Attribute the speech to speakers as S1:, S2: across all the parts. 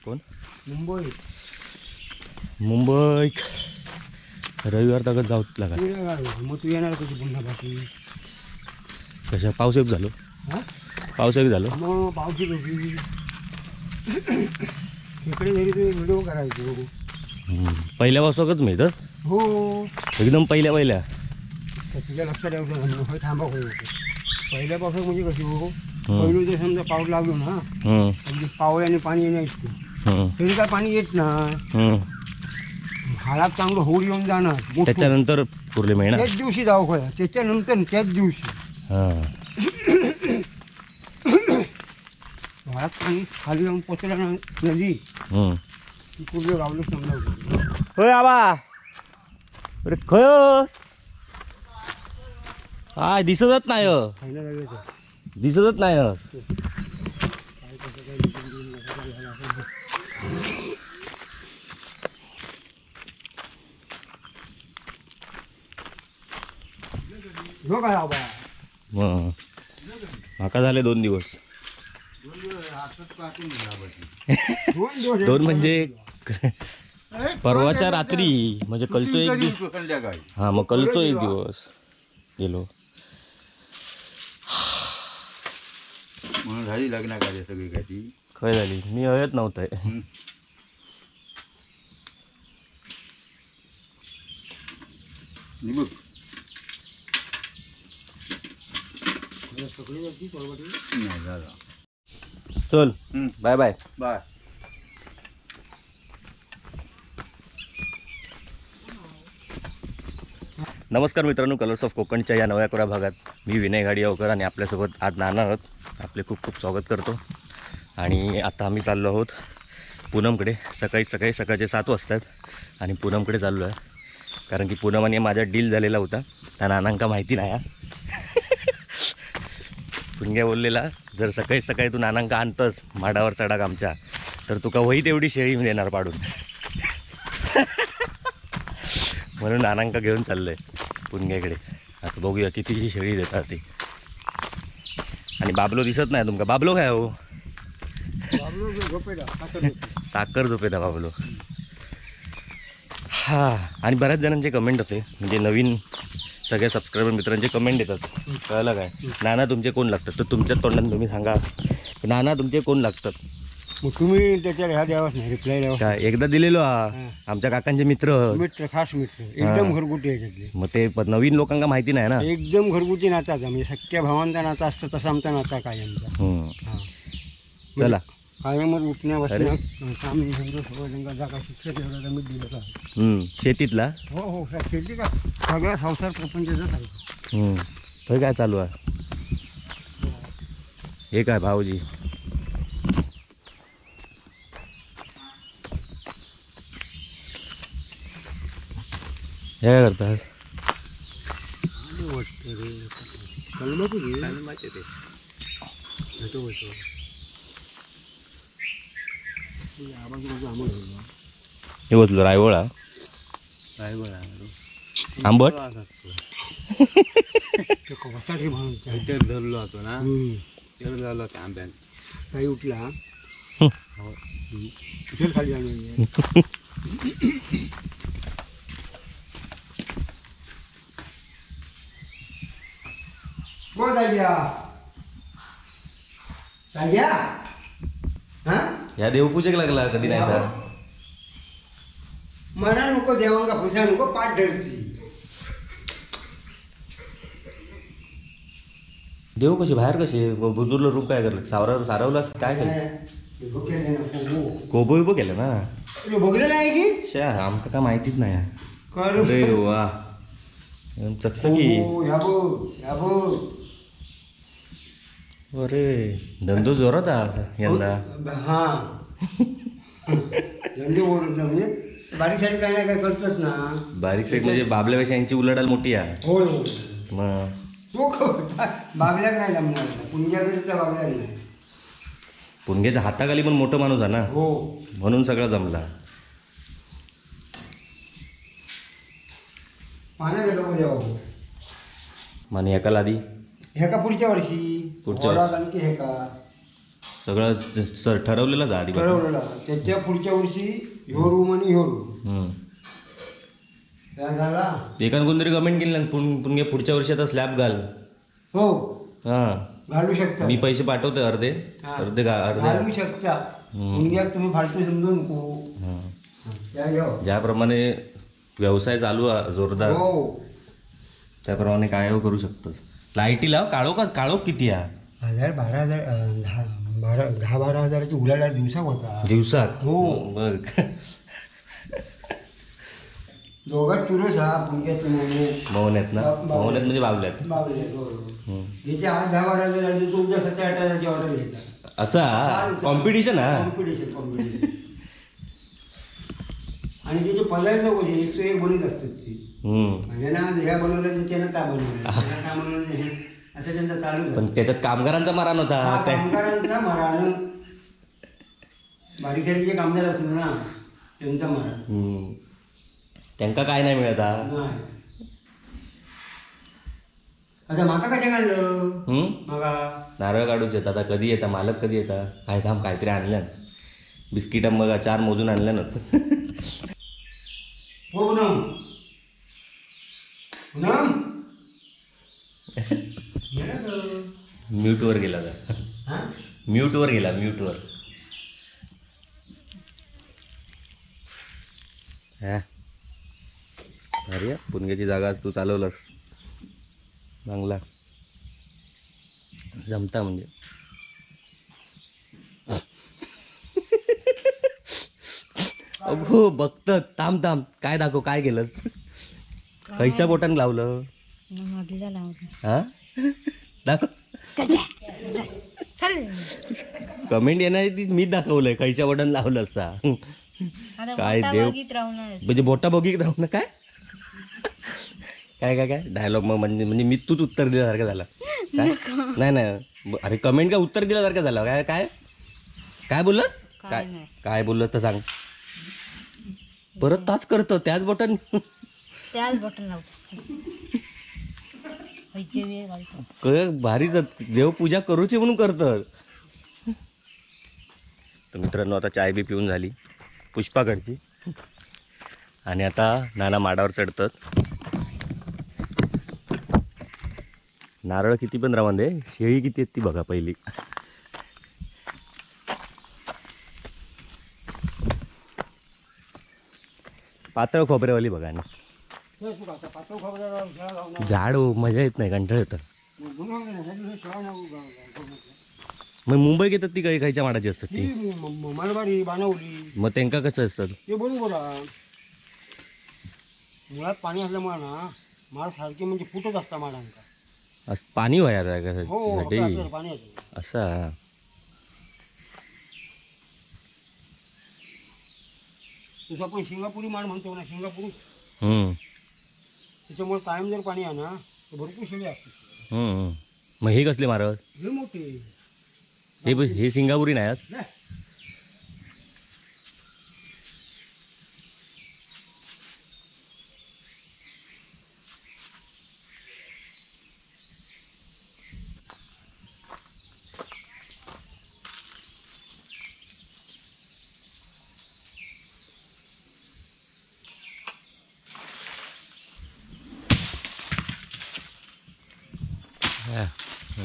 S1: कोण?
S2: मुंबई.
S1: मुंबई रविवार तक जाऊच लागा.
S2: मग तू येणार कधी पुन्हा? बाकी
S1: कशा पाऊस एक झालो, पाऊस एक झालो,
S2: मग पाऊस इकडे जरी तुम्ही व्हिडिओ करायचो
S1: पहिल्या पावसाकच मिळतं.
S2: हो
S1: एकदम पहिल्या पहिल्या.
S2: तुझ्या लक्षात ठेवलं थांबा होईल. पहिल्या पावसात म्हणजे कशी हो, पहिलं जर समजा पाऊस लागलो ना म्हणजे पावळ्याने पाणी येण्याइतकं तरी काय पाणी येत ना, हाळात चांगलं होर येऊन जाणार.
S1: त्याच्यानंतर पुरले महिना
S2: त्याच दिवशी जाऊ खया, त्याच्यानंतर त्याच दिवशी व्हाळात पाणी खाली जाऊन पोचला ना नदी, कुर्ले गावलं समजा.
S1: होय आबा, अरे खयस काय दिसतच नाही, दिसतच नाही. माका झाले 2 दिवस. 2 म्हणजे परवाच्या रात्री, म्हणजे कलचो एक दिवस. हा मग कलचो एक दिवस गेलो.
S3: म्हणून झाली लग्न कार्य सगळी काय ती
S1: खय झाली, मी हयत नव्हतं. चल बाय बाय
S3: बाय.
S1: नमस्कार मित्रांनो, कलर्स ऑफ कोकणच्या या नव्या कोऱ्या भागात मी विनय घाडियावकर आणि आपल्यासोबत आज नाना आहोत. आपले खूप खूप स्वागत करतो. आणि आता आम्ही चाललो आहोत पूनमकडे. सकाळी सकाळी सकाळचे 7 वाजतात आणि पूनमकडे चाललो आहे, कारण की पूनमाने माझा डील झालेला होता. त्या नानांका माहिती नाही. पुणग्या बोललेला जर सकाळी सकाळी तू नानांका आणतस माडावर चढाक आमच्या, तर तुका वही तेवढी शेळी देणार पाडून. म्हणून नानांका घेऊन चाललो आहे पुणग्याकडे. आता बघूया कितीची शेळी देतात ती. आणि बाबलो दिसत नाही तुमका. बाबलो काय हो? साखर झोपेदा बाबलो. हा, आणि बऱ्याच जणांचे कमेंट होते, म्हणजे नवीन सगळ्या सबस्क्रायबर मित्रांचे कमेंट येतात, कळलं काय, नाना तुमचे कोण लागतात? तर तुमच्या तोंडात तुम्ही सांगा, नाना तुमचे कोण लागतात?
S2: मग तुम्ही त्याच्यावर ह्या द्यावाच नाही, रिप्लाय द्यावा
S1: काय? एकदा दिलेलो हा आमच्या काकांचे मित्र,
S2: मित्र खास मित्र, एकदम घरगुती याच्यातले.
S1: मग ते नवीन लोकांना माहिती नाही ना,
S2: एकदम घरगुती नाता, म्हणजे सख्या भावांचा नाता असतो तसा आमचा नाता कायमचा.
S1: चला
S2: कायमच उठण्या बसण्या काम सगळं जागा शिक्षक एवढा मी दिलं का
S1: शेतीतला?
S2: हो हो, शेती का सगळा संसार प्रपंचाचाच आहे.
S1: तो काय चालू आहे हे काय भाऊजी? हे काय करतात? हे बसलो रायवळा, आंबट
S3: धरलो होतो ना, धरलो आंब्यान
S2: काही उठला खाली.
S1: या देवपूजेक लागला कधी नाही तर
S2: मरा नको देवांका फुसा नको पाठ धरती.
S1: देव कसे बाहेर कसे बुजुर्ग रूप काय करलं? सावरा सारवला काय केलं? कोबो बिबो केलं ना?
S2: बघलं नाही की
S1: शा आमका काय माहितीच नाही. अरे वा चकचकी. अरे धंदो जोरात यंदा.
S2: हा धंदो म्हणजे बारीक सारीक काय ना काय करतात ना.
S1: बारीक सारीक म्हणजे बाबल्यापेक्षा यांची उलाढाल मोठी आहे.
S2: होय हो.
S1: मग
S2: तो बाबल्याक नाही जमणार, पुणग्याकडे बाबल्याक नाही.
S1: पुणग्याच्या हाताखाली पण मोठं माणूस आहे ना,
S2: हो
S1: म्हणून सगळं जमला.
S2: पाण्यात गेलो.
S1: आणि ह्याका आधी
S2: ह्याका पुढच्या वर्षी,
S1: पुढच्या वर्षी.
S2: आणखी ह्याका
S1: सगळं ठरवलेलं आधी,
S2: ठरवलेलं. त्याच्या पुढच्या वर्षी ह्यो रूम आणि ह्यो रूम झाला.
S1: एकान कोणतरी कमेंट केली ना, पुणगे पुढच्या वर्षी आता स्लॅब घाल.
S2: हो
S1: हां
S2: घालू शकता,
S1: मी पैसे पाठवतो अर्धे अर्धे
S2: घालू शकता. पुणग्यात तुम्ही फालतू समजू नको.
S1: ज्याप्रमाणे व्यवसाय चालू आहे जोरदार
S2: हो
S1: त्याप्रमाणे काय करू शकतोस. लाईटी लाव, काळो का काळो किती हा?
S2: 1000 12,000 10-12 हजाराची उलाढाल दिवसाक होता.
S1: दिवसाक?
S2: हो
S1: बघ
S2: दोघात चुरस हा पुणग्यात
S1: मौन्यात ना, मौन्यात म्हणजे बावल्यात.
S2: बावल्यात बरोबर. ज्याच्या आज 10-12 हजार तो उद्या 7-8 हजाराची ऑर्डर घेतला.
S1: असा कॉम्पिटिशन हा,
S2: कॉम्पिटिशन कॉम्पिटिशन. आणि त्याचे पदार्थ कसे 101 बनत असतात ती. म्हणजे ना ह्या बनवलं त्यानं का बनवलं, त्यानं का बनवलं, असं त्यांचा चालू.
S1: पण त्याच्यात कामगारांचा मरण होता.
S2: कामगारांचा मरण, बारीक सारीक जे कामगार असतात ना त्यांचा मरण.
S1: त्यांका काय नाही मिळत.
S2: आता माका कशा काढलं? माका
S1: नारळ काढूच येतात. आता कधी येतात मालक, कधी येतात काय थांब, काहीतरी आणलं बिस्किट मग 4 मोजून आणलं ना.
S2: हो ना
S1: म्यूटवर गेला का? म्यूटवर गेला, म्यूटवर. हा अरे पुणग्याची जागा आज तू चालवलंस चांगला जमता म्हणजे. अगो बघत थांब थांब, काय दाखव काय केलंस? खयच्या बोटान लावलं? हा दाखव. कमेंट येणार ती मी दाखवलंय खयच्या बोटान लावलं असा. काय देव म्हणजे बोटा बघित राहू ना. काय काय काय काय डायलॉग मग म्हणजे म्हणजे मी तूच उत्तर दिल्यासारखं झालं. काय नाही नाही, अरे कमेंट का उत्तर दिल्यासारखं झालं. काय काय काय बोललंस? काय काय बोललंस तर सांग परत. ताच करतो त्याच बटन,
S4: त्याच बटन लावतो.
S1: भारी देवपूजा करूची म्हणून करतात. तर मित्रांनो आता चाय बी पिऊन झाली पुष्पाकडची, आणि आता नाना माडावर चढतात. नारळ किती पण राहून दे, शेळी किती आहेत ती बघा पहिली. पातळ खोबरेवाली बघा ना झाड, मजा येत नाही, कंटाळ येतात. मग मुंबईत येतात ती काही खायच्या माडाची असतात ती
S2: मालवाडी बाणवली.
S1: मग त्यांका कसं असतात
S2: ते बरोबर. मुळात पाणी असल्यामुळे ना माड सारखे म्हणजे फुटत असतात माडांका.
S1: पाणी व्हायला
S2: पाणी
S1: असा
S2: जसं आपण सिंगापुरी माड म्हणतो ना, सिंगापूर त्याच्यामुळे कायम जर पाणी आहे ना तर भरपूर शेळी असते.
S1: मग हे कसले मारत?
S2: हे मोठे
S1: हे हे सिंगापुरी नाही.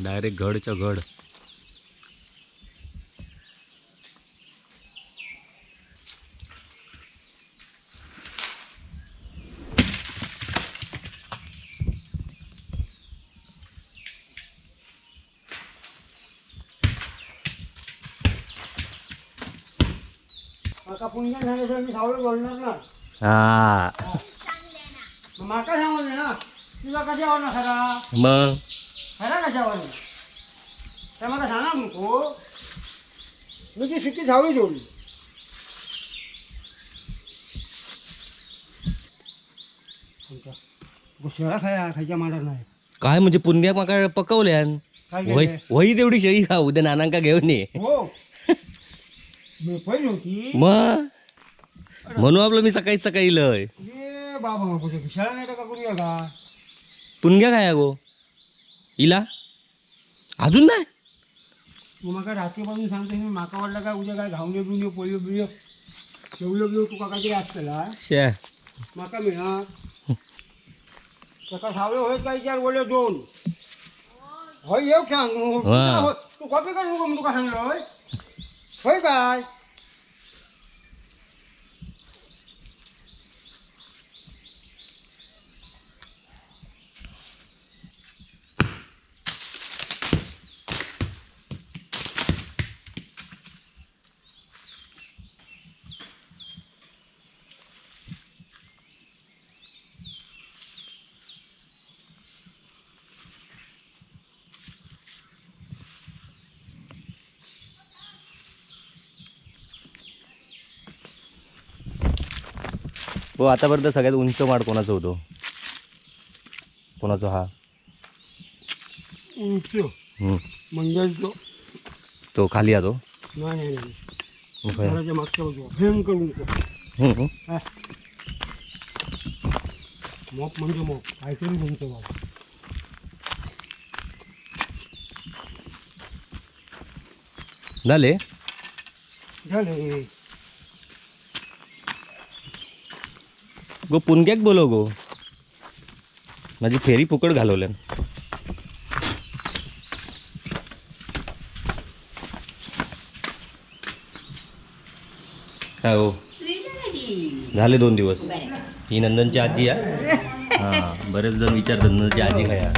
S1: डायरेक्ट घडच्या घड.
S2: माका पुण्य झाल्याशिवाय मी सावळं बोलणार ना.
S1: हा
S2: माका सांगू ना तुला कशी आवडणार खरा?
S1: मग
S2: खरा कशा आवडणार तर मला सांगा नको. मी ती सुट्टी सावळी जोडली. शेळा खाया खायच्या मांडर नाही
S1: काय म्हणजे पुण्या माका पकवल्यान वही तेवढी शेळी खा उद्या नानांका घेऊन ये.
S2: हो पहिली होती
S1: मग म्हणून आपलं मी सकाळी सकाळी लय
S2: बाबा शाळा नाही का करूया का
S1: पुणग्या काय गो इला अजून नाही.
S2: तू म्हाका रात्रीपासून सांगतो मी, म्हाका वाटलं काय उद्या काय घावणे बिवणे पोळयो बिळयो शेवयो बिवयो तुका काहीतरी आसतला
S1: शे
S2: म्हाका मेळना. ताका सावळे होय काय विचार बोलले दोन हय येऊ सांग तू कॉपी कर नको तुका सांगलो हय हय काय.
S1: हो आतापर्यंत सगळ्यात उंच माड कोणाचा होतो? कोणाचा हा
S2: उंच म्हणजे
S1: तो खाली आतो?
S2: नाही नाही घराच्या मागच्या बाजूला भयंकर उंच. मोप म्हणजे मोप काहीतरी उंच बाबा.
S1: झाले
S2: झाले
S1: गो पुणक्याक बोलव गो, माझी फेरी फुकट घालवल्यान. काय हो झाले 2 दिवस. ही नंदनची आजी आहे. हां बरेच जण विचारतात नंदनची आजी काय.